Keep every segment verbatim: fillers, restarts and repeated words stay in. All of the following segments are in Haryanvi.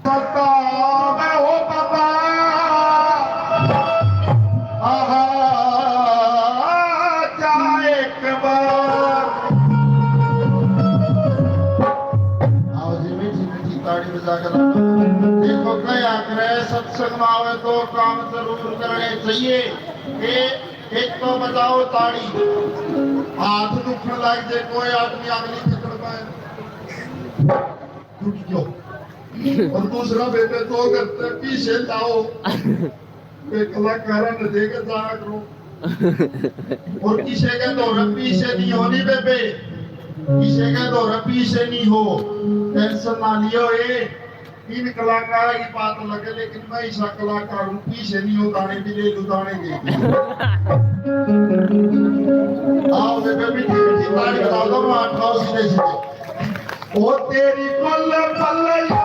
सतावे हो बाबा, आहा, जा एक बार। आओ जी, मीठी मीठी ताड़ी बजा कर देखो, कहा करे सत्संग में आवे तो काम जरूर करने चाहिए। ए-, एक तो बजाओ ताड़ी, हाथ दुखने लग जाए, कोई आदमी अगली पकड़ पाए। टूट गयो। और दूसरा बेबे तो घर पे पीछे लाओ। वे कलाकारा ने देके जाया करो। और किसे के धोरे पीछे नहीं होनी बेबे, किसे के धोरे पीछे नहीं हो, टेंशन ना लियो। ए, इन कलाकारा की बात लगे, लेकिन मैं ऐसा कलाकार हूँ, पीछे नहीं हो, दाने भी ले लूँ, दाने दे दूँ। आओ बेबे, मीठी मीठी ताली बजाओ, दोनों हाथ उठाओ सीधे सीधे। ओ तेरी पल पल याद।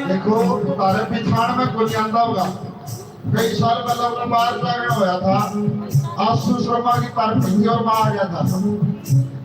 देखो, तारे पिछाड़ में कोई आंदा होगा। कई साल पहले उन्हें बाहर जागरण होया था, आशु शर्मा की पार्टी थी और मैं आ गया था।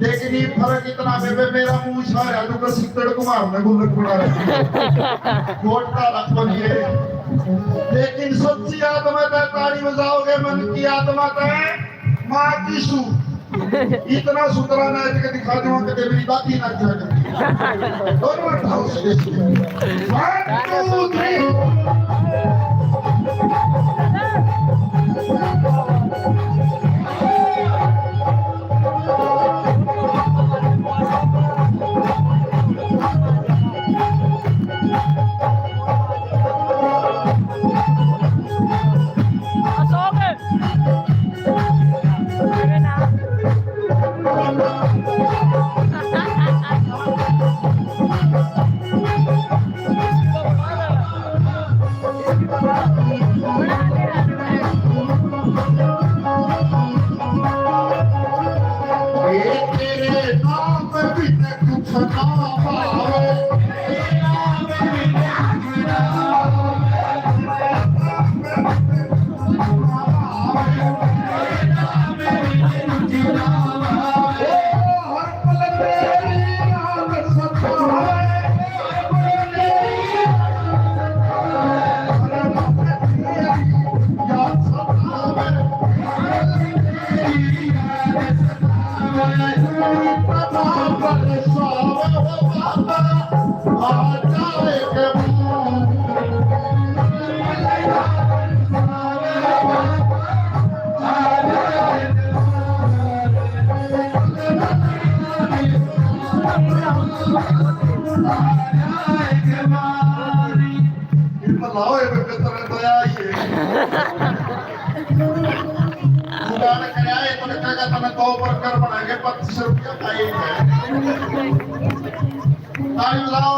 लेकिन ये फर्क इतना, बेबे, मेरा मुंह छा रहा, तू सिक्कड़ कुमार ने गुल्लक बना रहा। कोट का रखो ये। लेकिन सच्ची आत्मा तै ताली बजाओगे, मन की आत्मा तै, माँ की सू। इतना सुथरा नाच के दिखा दूंगा कि मेरी दादी नाच जाएगी। दोनों हाथ उठाओ सीधे सीधे। One, two, three. दुकान कराए तो लिखेगा, तने दो burger बनाएंगे, पच्चीस रुपया का एक है। ताली बजाओ।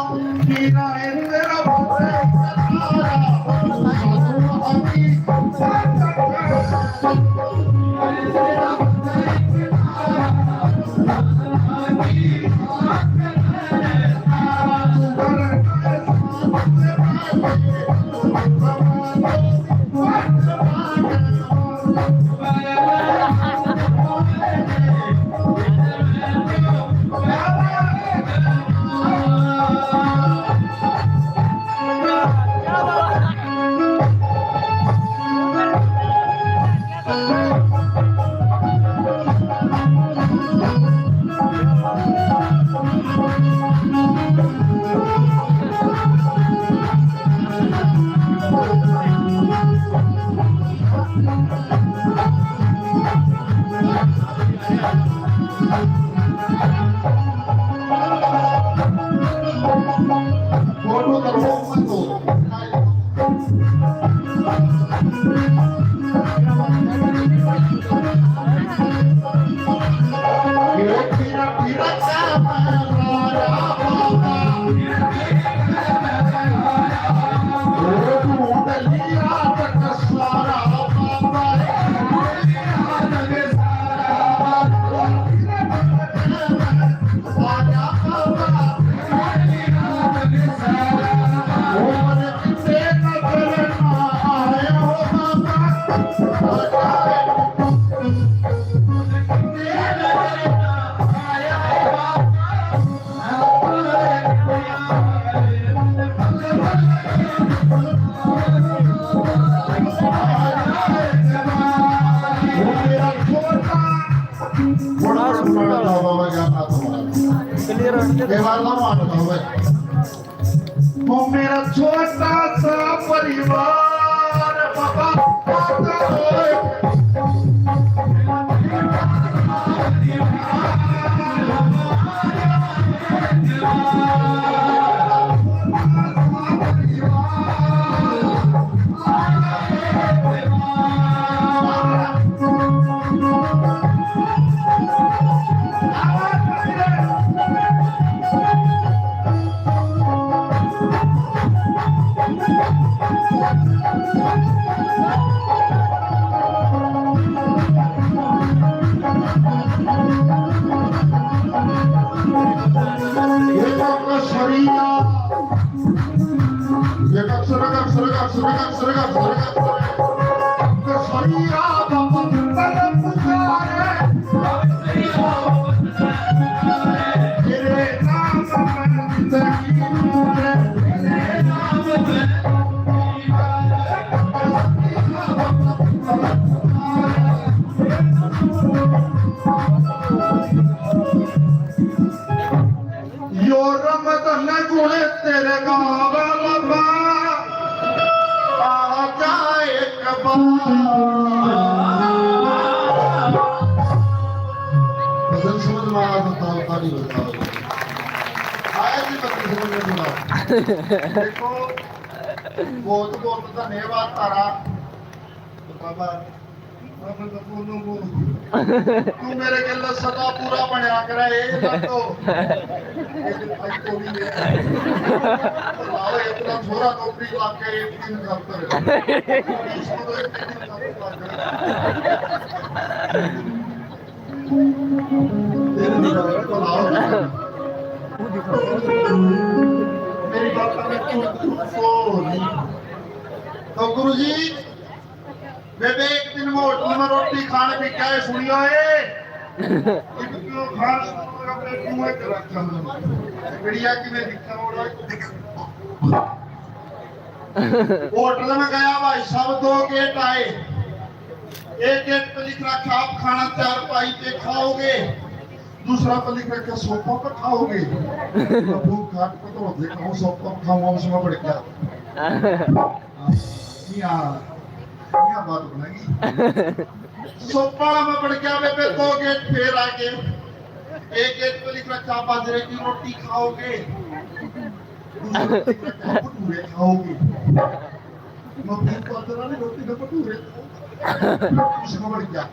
बड़ा सुंदर गावा बाबा ज्ञाननाथ महाराज। क्लियर है। ये वाला मान लो भाई। वो मेरा छोटा सा परिवार, बाबा, ये तो अपना शरीर, ये अक्षर, अक्षर, अक्षर, अक्षर, अक्षर, अक्षर। तो शरीर का पवित्र पुकार है। तेरे नाम में जिंदगी है। तेरे नाम में यो रमजान गुण तेरे गावा बाबा, आ जा एक बार। भजन समझ में आया तो ताल ताली बजाओ। आया जी भजन समझ में थोड़ा। देखो, बहुत बहुत धन्यवाद तारा। बाबा, बाबा तो बोलो, बोलो। तू मेरे के लिए सदा पूरा बनया करे, ए लड्डो। ये तो भाई को भी है। बुलाओ, इतना छोरा नौकरी लाग के एक दिन करता है। इसको तो एक दिन करता है। बुलाओ। मेरी बात में तू, तू सो नहीं। तो गुरुजी, बेबे, एक दिन मैं होटल में रोटी खाने भी क्या है, सुनियो ए? इब क्यों खान शुरू करा, अपने कुएं के रख दो। बढ़िया कि मैं दिखा हो रहा है। होटल में गया भाई साहब, दो गेट आए। एक गेट पे लिख रखा, आप खाना चार पाई पे खाओगे, दूसरा पे लिख रखा, सोफा पे खाओगे। तो भूख घाट पे तो देखा हूँ, सोफा पे खाऊंगा, उसमें बढ़ गया। हाँ, यहाँ, यहाँ बात बनाई। सोपाला में पड़ गया, बेबे, दो गेट फेर आगे। एक गेट पे लिख रखा, बाजरे की रोटी खाओगे, दूसरे पे लिख रखा, भटूरे खाओगे। मैं फिर बाजरा नहीं, रोटी तो भटूरे खाओगे। उसमें पड़ गया।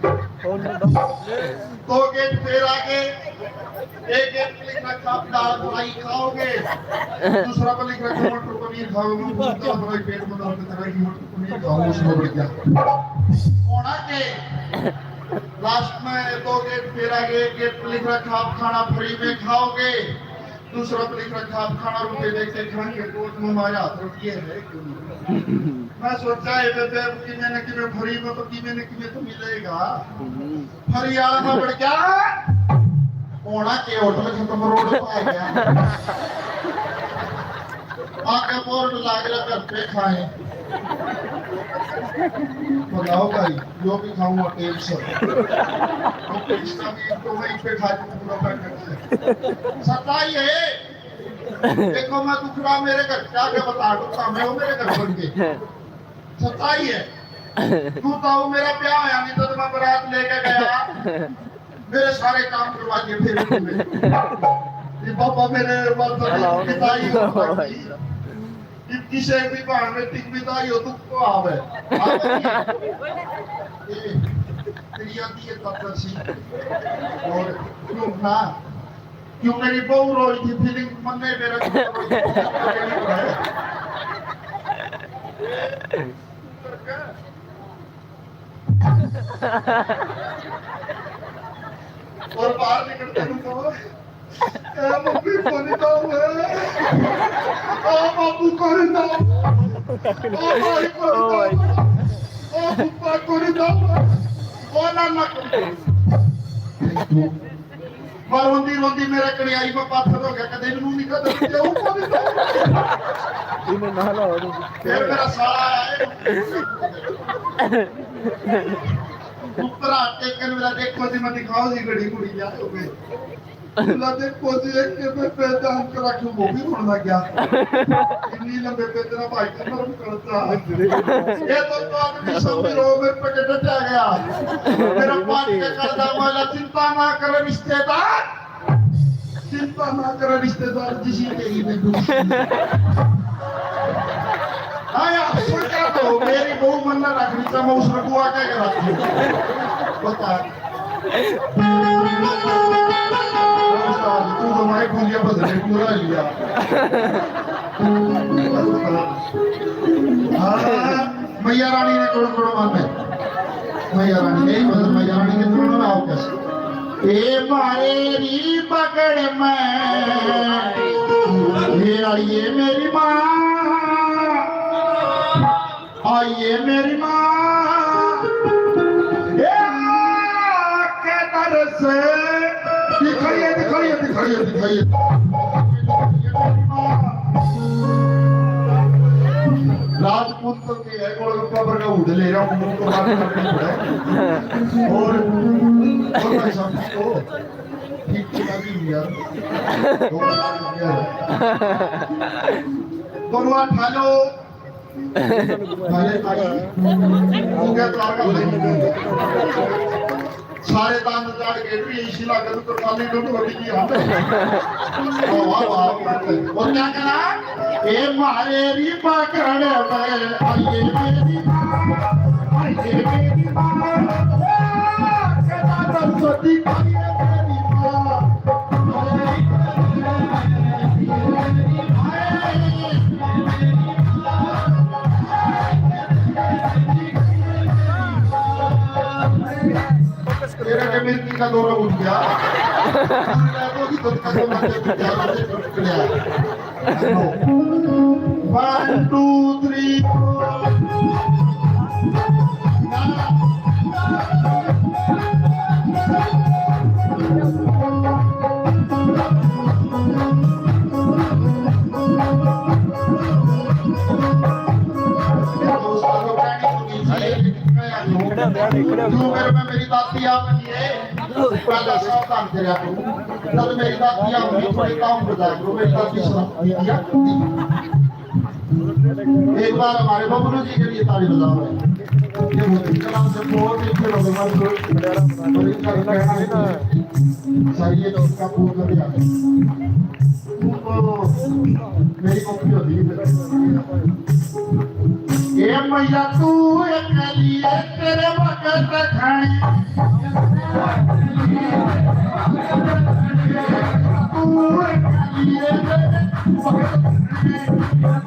दो गेट फेर आगे। एक गेट पे लिख रखा, आप दाल फ्राई खाओगे, दूसरा पे लिख रखा, मटर पनीर खाओगे। दाल फ्राई पेट में दर्द करेगी, मटर पनीर खाओगे, उसमें बढ़ गया। होना के लास्ट में दो गेट फेर आगे, एक गेट पे लिख रखा, आप खाना फ्री में खाओगे, दूसरा पे लिख रखा, आप खाना रुपये दे के खाएंगे, कोर्ट में हमारे हाथ रखिए है क्यों नहीं? मैं सोचा है, बेबे, अब किमे न किमे फ्री में तो किमे न किमे तो मिलेगा। हम्म। फ्री वाला में बढ़ गया, होना के होटल खत्म रोड पे आ गया। आगे बोर्ड लाग रहा, घर पे खाए। बुलाओ भाई, जो भी खाऊंगा टेंशन। वो पिस्ता भी तो वहीं पे खा के पूरा पैकेट है। सच्चाई है। देखो, मैं दुखड़ा मेरे घर पे आके बता दूंगा, मैं वो मेरे घर बन के। सच्चाई है। तू तो मेरा ब्याह होया नहीं तो मैं बारात लेके गया। मेरे सारे काम करवा दिए फिर तूने। ये बाबा मेरे माता जी हेलो। की पिदाई हो बाकी। ये किसे भी बाहर में टिक पिदाई हो, दुख तो आवे। आवे नहीं। ये तेरी आती है तब तक सी। और क्यों ना? क्यों मेरी बहू रोई थी, फीलिंग मन में मेरा और बाहर निकलते हैं तो, "ए मम्मी को नहीं दो, ए बाबू को नहीं दो, ओ भाई को नहीं दो, ओ फूफा को नहीं दो, ओ नाना को नहीं दो।" मैं रोंदी रोंदी मेरा कड़ियाई में पाथर हो गया, कदे इनू नहीं कदे इनू को नहीं दो। इन्हें नाला हो गया। फिर मेरा साला आया है। ऊपर हाथ टेक कर मेरा देखो जी, मैं दिखाओ जी, घड़ी घुड़ी क्या हो गई। बोला, देखो जी, एक के पे पैदा हम करा क्यों वो भी रोना गया। इतनी लंबे पे तेरा भाई का मरम करता। ये तो बात भी समझ लो, मेरे पे डटा गया। मेरा बात के करता, मैं चिंता ना करे रिश्तेदार। चिंता ना करे रिश्तेदार, जिसी तेरी भी दुख। हाँ यार, सुन क्या तो, मेरी बहू मन ना रख रही, मैं उस रघुआ क्या करा? बता। तू तो माई पूजा बदले पूरा लिया। हाँ, मैया रानी ने कौन कौन माने? मैया रानी नहीं, मतलब मैया रानी के कौन ना आओ कैसे? ए मारे री पकड़ में, ए आइए मेरी माँ, आइए मेरी माँ, ए के दर से दिखाइए, दिखाइए, दिखाइए, दिखाइए। राजपूत तो ये है, गोलगप्पा पर का उड़ ले रहा हूँ, मुंह तो बात करनी पड़े। और, और भाई साहब, तो ठीक तो लगी यार। तो यार। दोनों हाथ उठा लो। अरे भाई, तू क्या कार का भाई? सारे दांत काट के भी इसी लागत तो खाली लोग रोटी की हालत। वाह, वाह, वाह। और क्या कहना? ए मारे री पकड़ में, आइए मेरी माँ, आइए मेरी माँ। ए, कदा दस्तती करिए मेरी माँ। तेरा के मिर्गी का दौरा उठ गया। One, two, three, four. तू मेरे में मेरी दादी आप नहीं है। पहला सावधान करा करो। जब मेरी दादी आऊंगी, थोड़े काम हो जाए करो, मेरी दादी सुनाती है। एक बार हमारे बबलू जी के लिए ताली बजाओ। ये बहुत ही कलाम से बहुत ही फिर भगवान को और इनका कहना है कि चाहिए तो उसका पूर्ण भी आ जाए। तू तो मेरी कॉपी होती है। ए मैया तू एक लिए तेरे वक्त खाने। तू एक लिए तेरे वक्त खाने।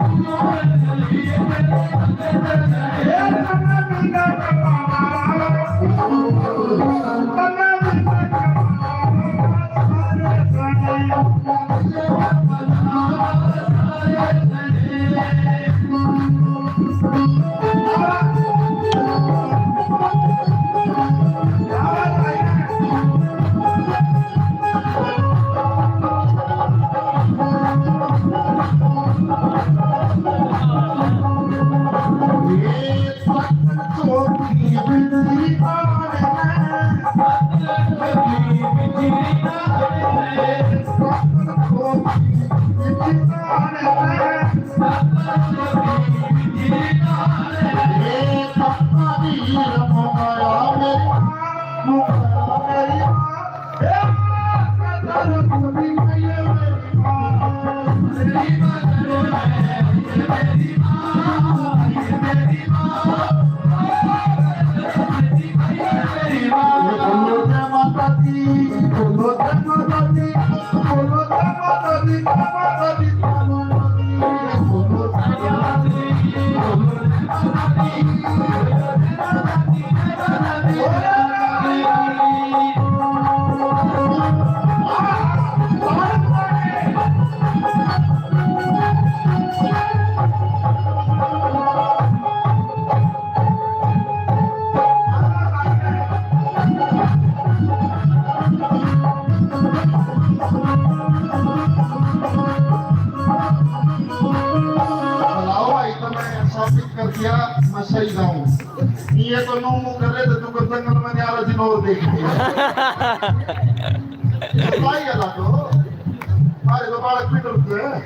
बुलाओ भाई, तो मैं साबित कर दिया, मैं सही गाऊं। ये तो नू मुंह कर रहे थे, तू कर जंगल में जा, भाई, ये ला दो। अरे, तो बालक भी डरते हैं।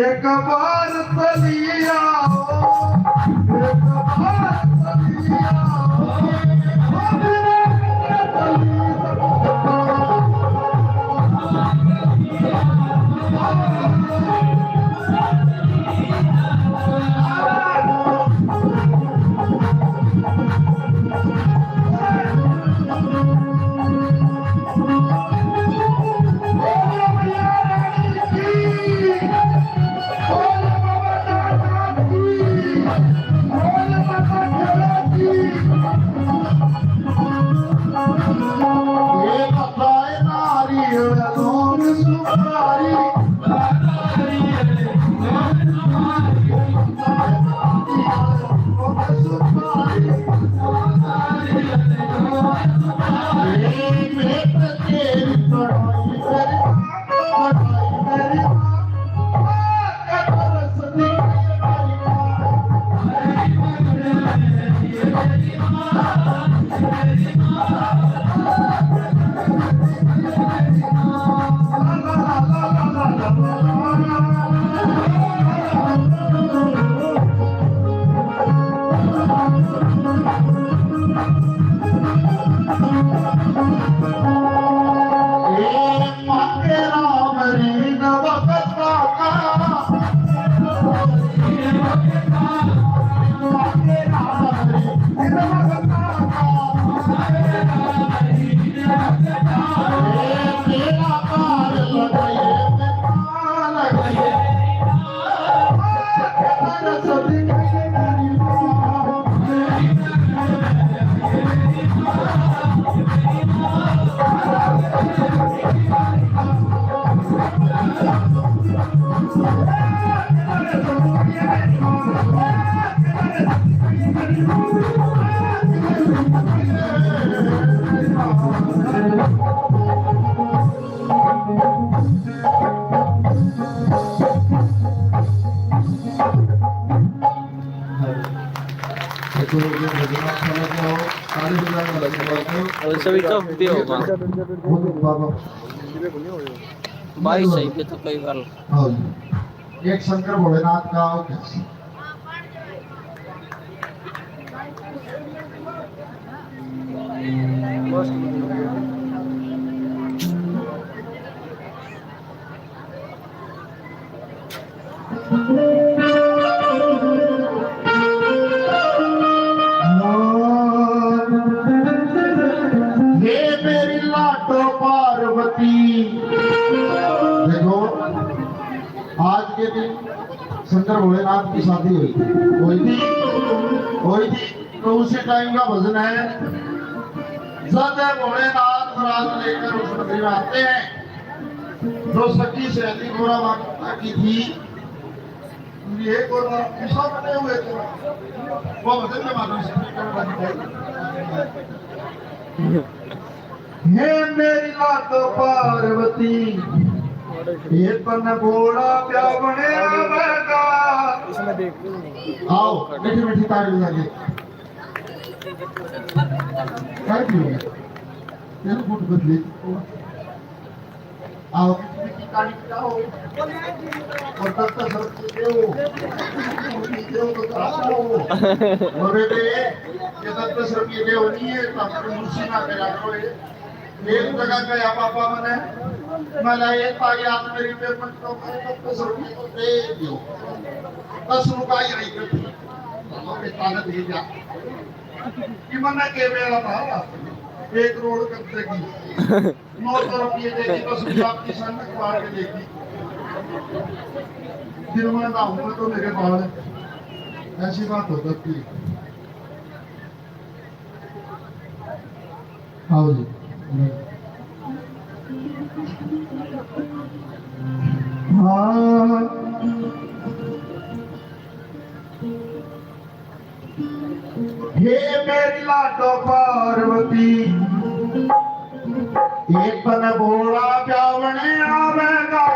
एक बार चली आओ, एक बार चली आओ। और सभी तो पियो बाबा। भाई सही पे तो कई बार। हाँ जी। एक शंकर भोलेनाथ का हे मेरी लाडो पार्वती। देखो, आज के दिन शंकर भोलेनाथ की शादी हुई थी, हुई थी, हुई थी। तो उसी टाइम का भजन है, जब भोलेनाथ बरात लेकर उस नगरी में आते हैं, जो सखी सहेली गोरा माता की थी, ये गोरा ईसा बने हुए थे, वो भजन में माता से हे मेरी लाडो पार्वती, ये तन बोला प्या बने आवेगा। इसमें देख। आओ, मीठी मीठी ताली बजा के। काय पियो? तेरे गुट बदले। आओ, मीठी मीठी ताली बजाओ। और तब तक सब देव, देव तो कराओ। और बेटे, ये तब तक सब ये देव नहीं है, तब तक मुसी ना करा करो ये। एक जगह गया पापा मने, मैं ला एक ताली हाथ मेरी पे मत तो करे, तब तक सब ये तो दे दियो। दस रुपया ही आई करती। चलो, बेटा ने दे दिया। कि मना के बेरा था, एक रोल कर देगी। नौ सौ रुपये देगी, बस गुलाब की संगत मार के देगी। दिन में ना हूँ तो मेरे बाल, ऐसी बात हो सकती है। आओ जी। हाँ। हे मेरी लाडो पार्वती, एक तन बोला ब्यावणे आवेगा।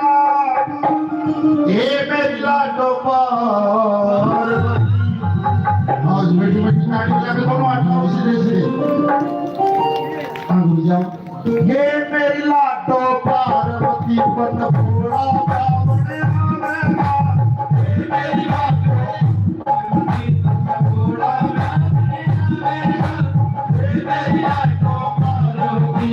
हे मेरी लाडो पार्वती। आज मीठी मीठी लगे दोनों हाथ में सीधे सीधे। हाँ, घूम जाओ। ये मेरी लाडो पार्वती पन थोड़ा बावने आवेगा। ये मेरी लाडो पार्वती पन थोड़ा बावने आवेगा। ये मेरी लाडो पार्वती।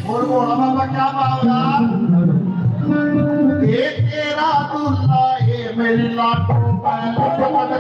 और भोला बाबा क्या पावेगा? एक तेरा दुल्ला, ये मेरी लाडो पहले पकड़ के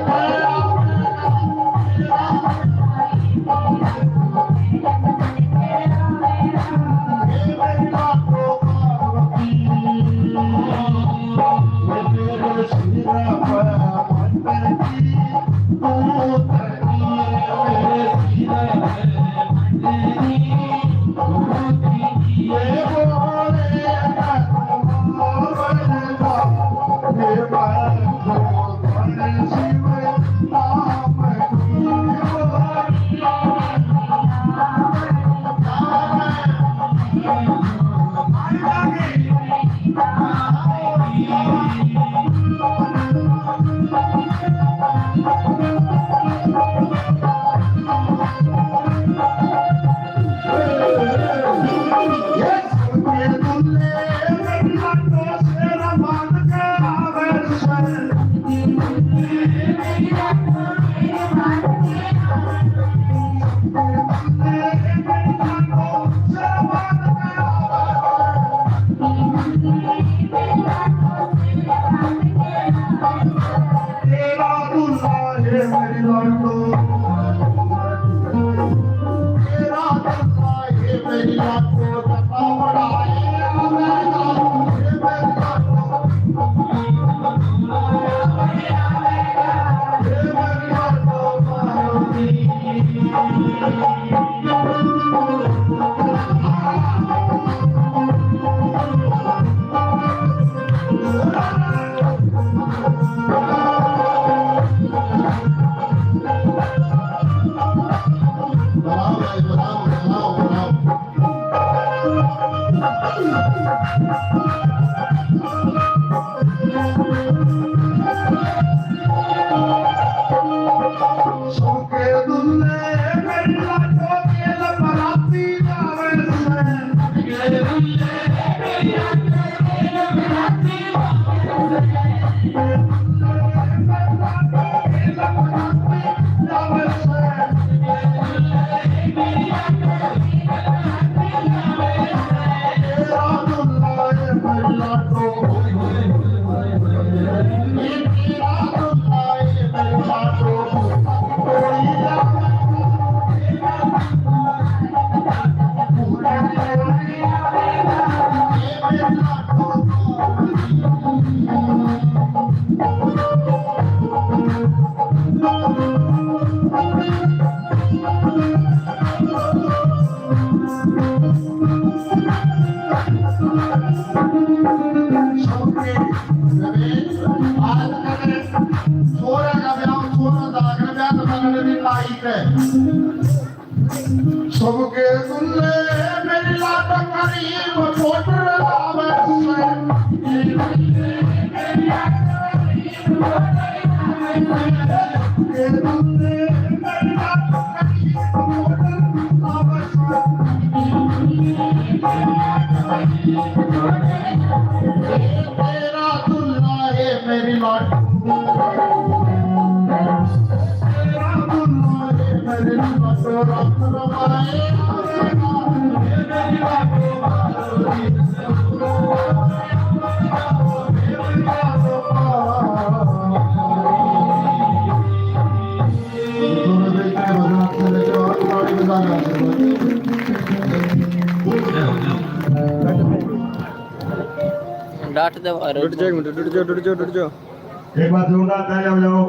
छोरा का ब्याह, छोरा का ब्याह तो पकड़ में लाइक है। सबके दुल्ले मेरी लाट करीब मोटर लावे से। तेरा दुल्ला है मेरी लाडो, तेरा दुल्ला है मेरी लाडो, राम रमाए आवेगा। डांट दे मारो। रुक जा, एक मिनट, रुक जा, रुक जा, रुक जा। एक बार जोरदार तालियां बजाओ।